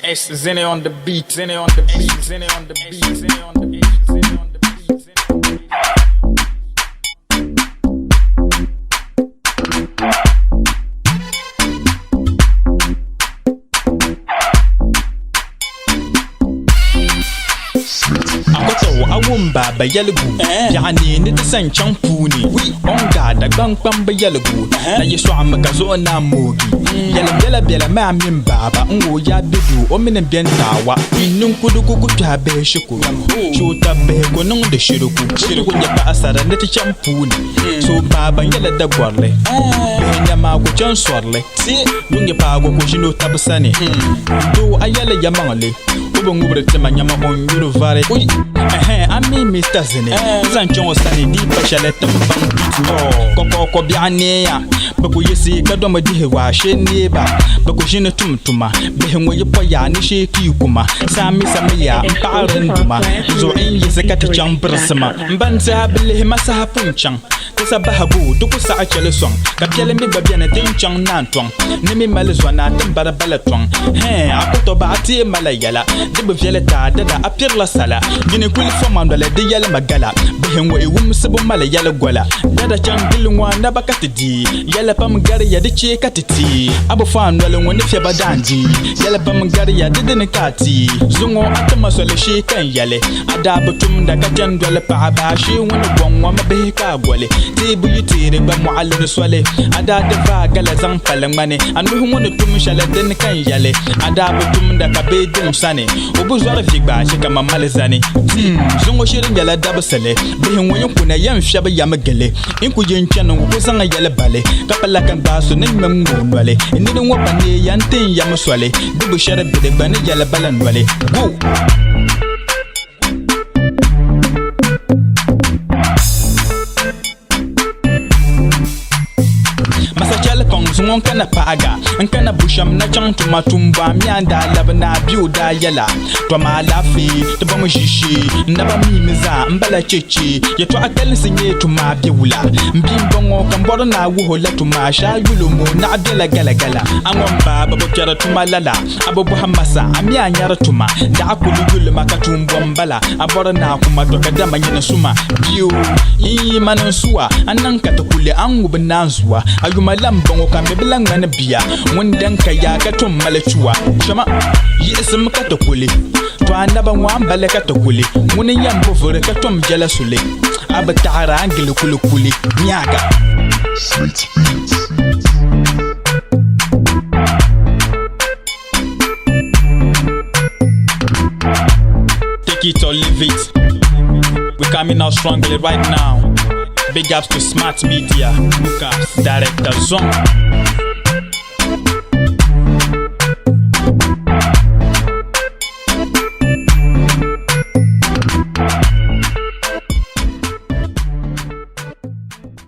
S Zenny on the beat, Zenny on the beat, Zenny on the beat, Zenny on the beat, Zenny on the beat, Zenny on the beat. A kɔtɔw a wum baaba yɛligu biɛɣu ni ni di san chaŋ puuni o ni gaa Dagbaŋ kpamba yɛligu na yi sɔɣimi ka zuɣu naan moogi yɛlim biɛla biɛla maa mini baaba n o ya be duu o mini bɛn taawa n ninkudigu ku kpɛhi bihi shikuru shoota bihi ku niŋdi shiriku shiriku nyɛ paɣasara ni ti chaŋ puuni so baaba nyɛla dagɔrili bihi nɛma ku chaŋ sɔrili ŋun nyɛ paagu ku ʒini o tabi sani doo a yɛli yɛmaŋli o bi ŋubiri tima nyama o nyuri vari ɛhɛn a mi Mr. Zini zaŋ chaŋ o sani di pa shɛli ti baŋ beat ŋɔ kɔkɔkɔ biɛɣu neeya bɛ ku yiɣisi ka domi dihi waa shee neeba bɛ ku ʒini tum tuma bihi ŋɔ yi pɔya ni shee ka yi kuma saa mi samiya m paɣiri n duma zuɣu n yiɣisi ka ti chaŋ birisima m ba n tiɛha bi lihi ma saha pun chaŋ Ti sa bahigu di ku saɣi chɛli sɔŋ, ka piɛli mi gba beni ti ni chaŋ naan tɔŋ. Ni mi mali zɔna ti ni bari bala tɔŋ. Hɛɛn, a ku tɔ baɣa teei ma la yɛla. Di bi viɛli ti a dada, a pirila sala. Nyini kuli fɔ ma noli di yɛli ma gala. Bihi ŋɔ yi wumsibu mali yɛli gola. Dada chaŋ gili ŋɔ a naba ka ti di. Yɛla pam gari ya di chɛ ka ti ti. A bi fɔ a noli ŋɔ ni fiɛba daan di. Yɛla pam gari ya di dini ka a ti. Zuŋɔ a ti ma soli shee ka n yɛli. A daa bi tumda ka chani doli paɣaba ashee ŋuni gɔŋ ŋɔ mi bihi ka a goli. Teebu yi teeri gba mɔɣili ni soli. A daa ti vaai gala zaŋ pali ŋmani. A nuhi ŋɔ ni tum shɛli dini ka n yɛli. A daa bi tumda ka bee dim sani. O bi zɔri vi gba chɛ ka ma mali zani. Dim zuŋɔ shiri nyɛla dabisili. Bihi ŋɔ yi kuna yɛn fiɛbi ya mi gili. N ku yen chani ŋɔ ku zaŋ yɛli bali. Ka pala ka n gbaai so ni ŋme ŋ-ŋme o noli. N nini ŋɔ pa neei ya n-ti n yam soli. Di bi shɛri bɛ di gba ni yɛli bala noli. Go! Masa chɛli paŋ zuŋɔ n kana paɣiga n kana bushɛm na chaŋ tuma tumbu a mi a ni daa labi na a be o daa yɛla Tom alaafee ti bɔmi ʒiishee n naba miimi zaa m bala cheche yɛtɔɣa kalinsi nyɛ tuma be wula m bia m bɔŋɔ ka m bɔri ni a wuhi o la tuma shee a yuli mo naɣ bela galagala a ŋɔ m ba bɛ bi kpɛri tuma lala A bi bɔhi ma sa, a mi a nyari tuma. Daɣa kuli yuli ma ka tuun bɔ m-bala. A bɔri ni a ku ma dɔka dama nyini suma. Bia o, n yi mani n suwa, a niŋ ka ti kuli a ni ŋubi naanzua. A yuma la m-bɔŋɔ ka mi bi lahi ŋmani bia ŋun dan ka yaa ka tom mali chua. Chama, yiɣisim ka ti kuli. To a naba ŋɔ a ni bali ka ti kuli. Ŋuni n-yɛn bo vuri ka tom jɛla suli. A bi taɣiri a ni gili kulikuli. Nyaaga. Sweet beats. Take it or leave it. We coming out strongly right now. Big ups to Smart Media, Lucas, Director Zong.